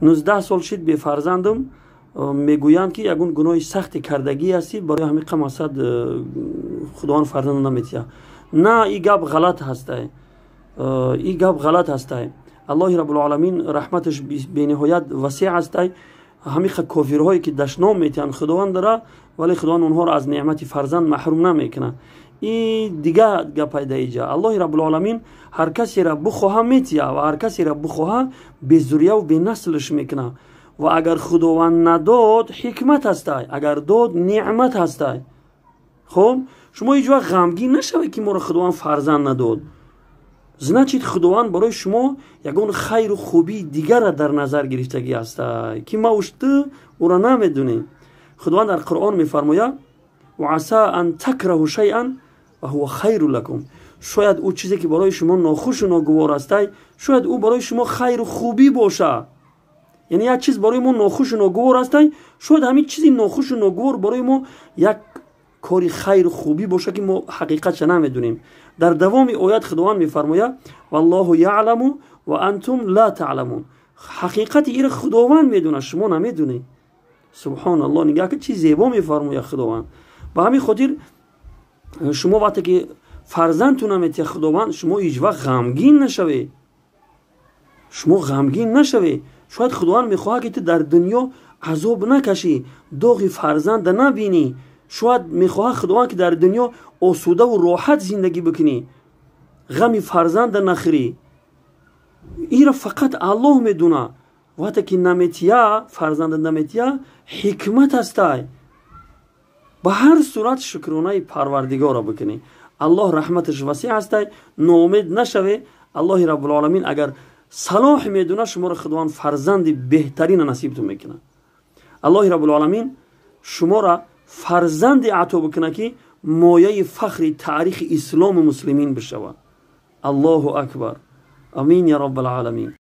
19 сол шид бефарзандам. Мегӯянд, ки ягон гуноҳи сахти кардагӣ ҳастӣ, барои ҳамиқа мақсад Худованд фарзанд наметиҳад. На, и гап ғалат ҳастай, и гап ғалат ҳастай. Аллоҳи Рабулоламин раҳматаш бениҳоят васеъ ҳастай. Ҳамиқа кофирҳое, ки дашном метиҳанд Худовандара, вале Худованд онҳоро аз неъмати фарзанд маҳрум намекунад. И дига гапай да иҷа. Аллоҳи Рабулоламин ҳар касеро бухоҳа, метиҳа, ва ҳар касеро бухоҳа, безуррияву бенаслш мекунад. Ва агар Худованд надод, ҳикмат ҳастай, агар дод, неъмат ҳастай. Хуб, шумо ҳеҷ вақт ғамгин нашавед, ки моро Худованд фарзанд надод. Значит, Худованд барои шумо ягон хайру хубии дигарра дар назар гирифтагӣ ҳастай, ки ма уш ту ӯро намедонем. Худованд дар Қуръон мефармояд: وعسى أن تكرهوا شيئا وهو خير لكم. Шояд ӯ чизе, ки барои шумо нохушу ногувор ҳастай, шояд ӯ барои шумо хайру хубӣ боша. Яъне як чиз барои мо нохушу ногувор ҳастай, шояд ҳамин чизи нохушу ногувор барои мо як кори хайру хубӣ боша, ки мо ҳақиқатша намедонем. Дар давоми оят Худованд мефармояд: والله يعلم وأنتم لا تعلمون. Ҳақиқати ира Худованд медонад, шумо намедонед. Субҳоналлоҳ, нигаҳ ки чӣ зебо мефармояд Худованд. Ба ҳамин хотир шумо вақте ки фарзандту наметиҳад Худованд, шумо ҳеҷ вақт ғамгин нашавед, шумо ғамгин нашавед. Шояд Худованд мехоҳад, ки ту дар дунё азоб накашӣ, доғи фарзанда набинӣ. Шояд мехоҳад Худованд, ки дар дунё осудаву роҳат зиндагӣ бикунӣ, ғами фарзанда нахӯрӣ. Ира фақат Аллоҳ медонад. Вақте ки наметия, фарзанда наметия, ҳикмат ҳастай. Ба ҳар сурат шукронаи Парвардигорро бикунӣ. Аллоҳ раҳматаш васеъ ҳастай, ноумед нашаве. Аллоҳи Раббулоламин агар салоҳ медонад, шуморо Худованд фарзанди беҳтарина насибтон мекунад. Аллоҳи Раббулоламин шуморо фарзанде ато бикунад, ки мояи фахри таърихи ислому муслимин бишавад. Аллоҳу акбар, амин я Раббалъаламин.